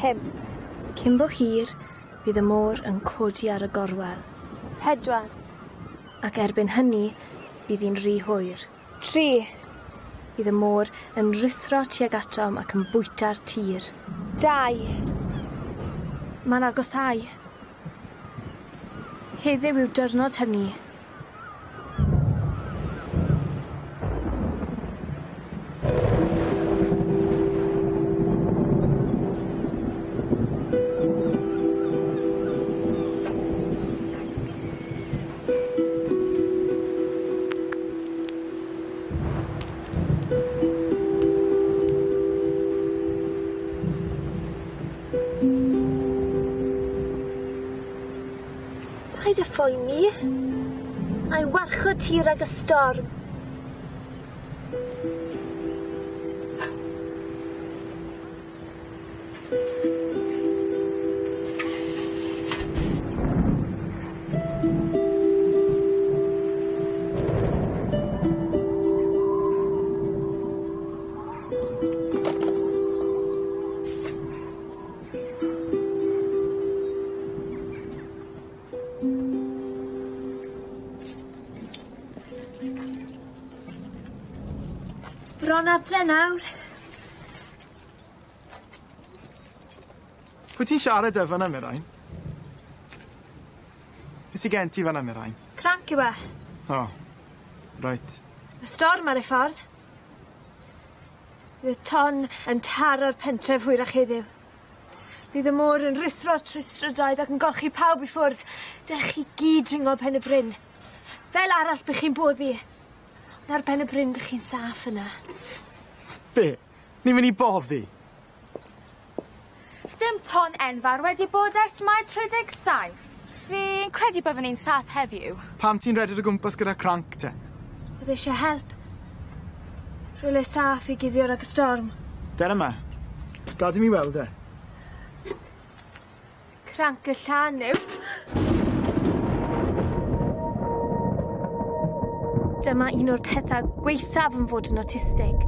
Pump. Cyn bo hir, bydd y môr yn codi ar y gorwel. Pedwar. Ac erbyn hynny, bydd hi'n rhy hwyr. Tri. Bydd y môr yn rhuthro tuag atom ac yn bwyta'r tir. Dau. Mae'n agosáu. Heddiw yw dyrnod hynny. Paid â phoeni. Na'i warchod ti rhag y storm. Bron adre nawr. Pwy ti'n siarad â fynna, Mirain? Be' sy gen ti fynna, Mirain? Cranc yw e. O. Reit. Ma' storm ar ei ffordd. Bydd y ton yn taro'r pentref hwyrach heddiw. Bydd y môr yn rhuthro trwy strydoedd ac yn golchi pawb i ffwrdd. Dylech chi gyd dringo Pen y Bryn. Fel arall bych chi'n boddi. Ond ar Ben y Bryn bych chi'n saff yna. Be? Ni'n mynd i boddi? Sdim ton enfawr wedi bod ers Mai 37. Fi'n credu byddwn ni'n saff heddiw. Pam ti'n reded o gwmpas gyda cranc te? Oedd eisiau help. Rhywle saff i guddio rhag y storm. Der yma. Gad i mi weld e. Cranc y llan yw. Dyma un o'r pethau gwaethaf yn fod yn awtistig.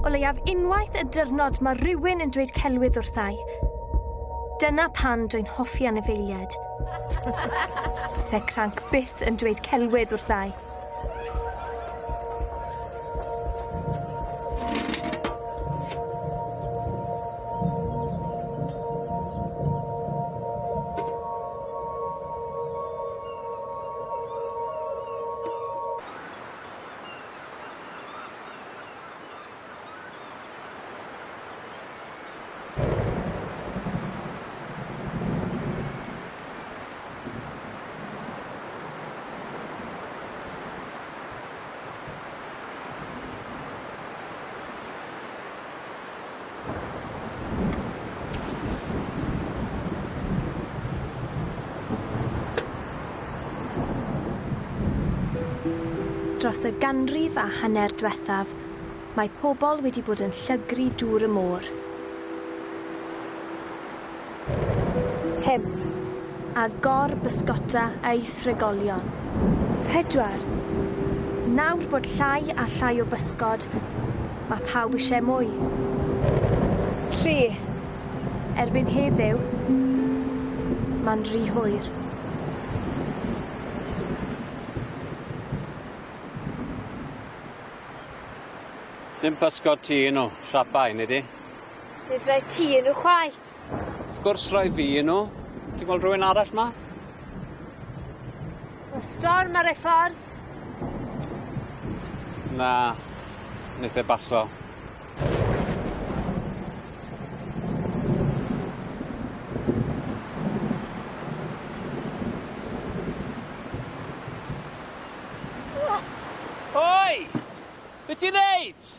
O leiaf unwaith y dyrnod mae rhywun yn dweud celwydd wrthai. Dyna pan dwi'n hoffi anifeiliaid. Se cranc byth yn dweud celwydd wrthai. Dros y ganrif a hanner diwethaf, mae pobl wedi bod yn llygru dŵr y môr. Pump. A gor-bysgota ei thregolion. Pedwar. Nawr bod llai a llai o bysgod, mae pawb eisiau mwy. Tri. Erbyn heddiw, mae'n rhy hwyr. Dim pysgod ti nhw, siapau, neu di? Nid rhaid ti yn nhw chwaith. Wrth gwrs rhoi fi yn nhw. Ti'n gweld rhywun arall ma? Mae storm ar ei ffordd. Na, wneith e baso. Oi! Be ti'n neud?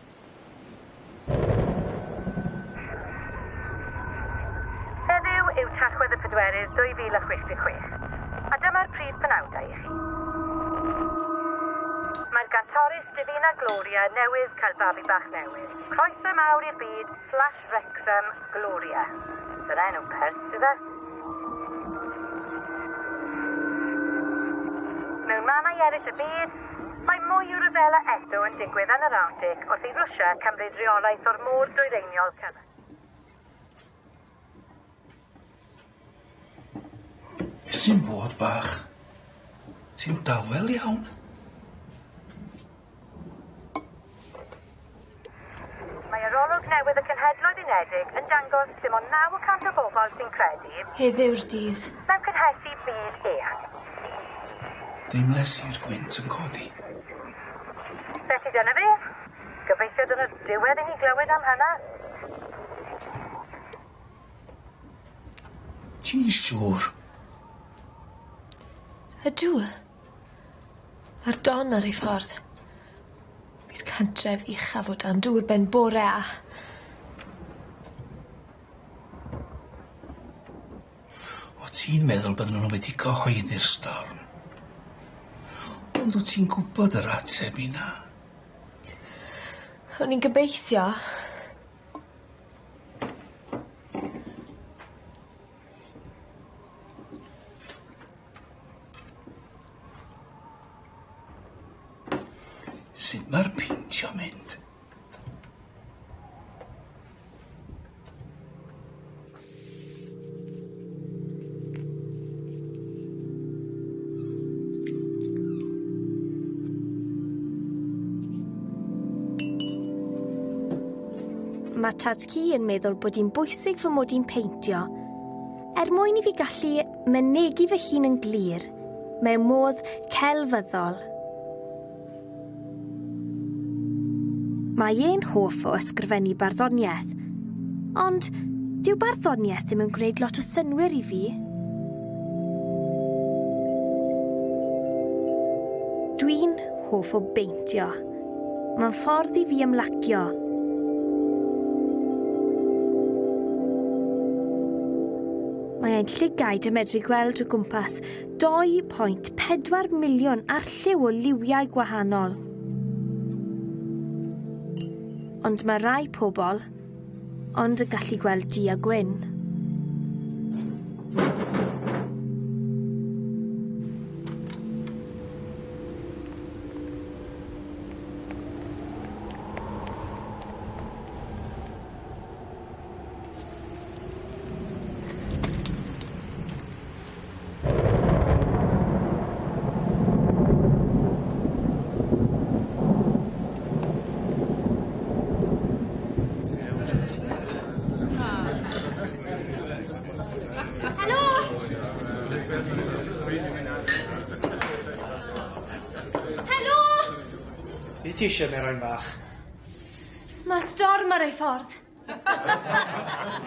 Heddiw yw Tachwedd y Pedwerydd 2066, a dyma'r prif penawdau i chi. Mae'r gantores Divina Gloria newydd cael babi bach newydd. Croeso mawr i'r byd slash Wrexham Gloria. Dyna enw pert, yw e? Mewn mannau eraill y byd, mae mwy o ryfela eto yn digwydd yn yr Arctic wrth i Rwsia cymryd rheolaeth o'r môr dwyreiniol cyfan. Be sy'n bod bach? Ti'n dawel iawn. Mae arolwg newydd y Cenhedloedd Unedig yn dangos dim ond 9 y cant o bobl sy'n credu Heddiw'r dydd. mewn cynhesu byd eang. Deimles i'r gwynt yn codi. Felly dyna fi. Gobeithio dyna'r diwedd i ni glywed am hynna. Ti'n siŵr? Ydw. Mae'r don ar ei ffordd. Bydd cantref uchaf o dan dŵr ben bore a... O ti'n meddwl bydden nhw wedi cyhoeddi'r storm? Ond wyt ti'n gwybod yr ateb i na? O'n i'n gobeithio. Sut mae'r peintio mynd? Mae Tad-cu yn meddwl bod hi'n bwysig fy mod i'n peintio, er mwyn i fi gallu mynegi fy hun yn glir, mewn modd celfyddol. Mae e'n hoff o ysgrifennu barddoniaeth, ond dyw barddoniaeth ddim yn gwneud lot o synnwyr i fi. Dwi'n hoff o beintio. Mae'n ffordd i fi ymlacio. Mae ein llygaid yn medru gweld o gwmpas 2.4 miliwn arlliw o liwiau gwahanol. Ond mae rai pobl ond yn gallu gweld du a gwyn. Helo! Helo! Be ti eisiau, Merain fach? Mae storm ar ei ffordd.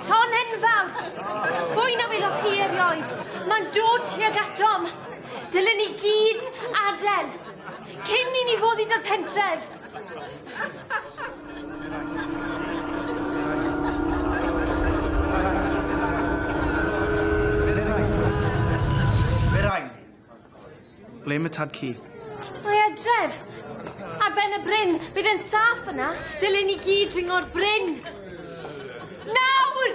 Ton enfawr! Fwy na welwch chi erioed. Mae'n dod tuag atom. Dylen ni gyd adael. Cyn i ni foddi da'r pentref. Merain! Ble mae tad cu? Mae adref. Ar ben y bryn. Bydd e'n saff yna. Dylen ni gyd dringo'r bryn. Nawr!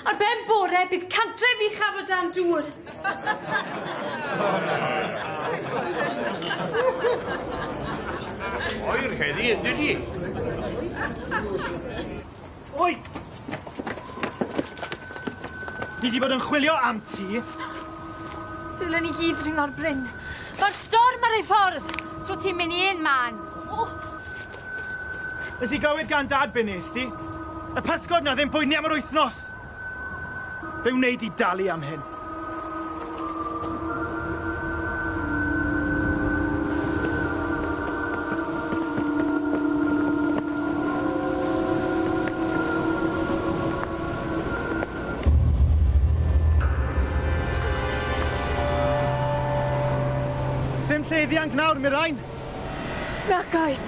Ar ben bore bydd cantref uchaf o dan dŵr. Oer heddi, ynddi? Oi! Ni di bod yn chwilio am ti. Dylen ni gyd ddringo'r bryn. Mae'r storm ar ei ffordd. So ti'n mynd i un man? Nes i glywed gan dad be nes di. Y pysgod na ddim poeni am yr wythnos. Fe wneud i dalu am hyn. Sim lle i ddianc nawr, Mirain. Nac oes.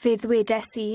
Fe ddwedes i.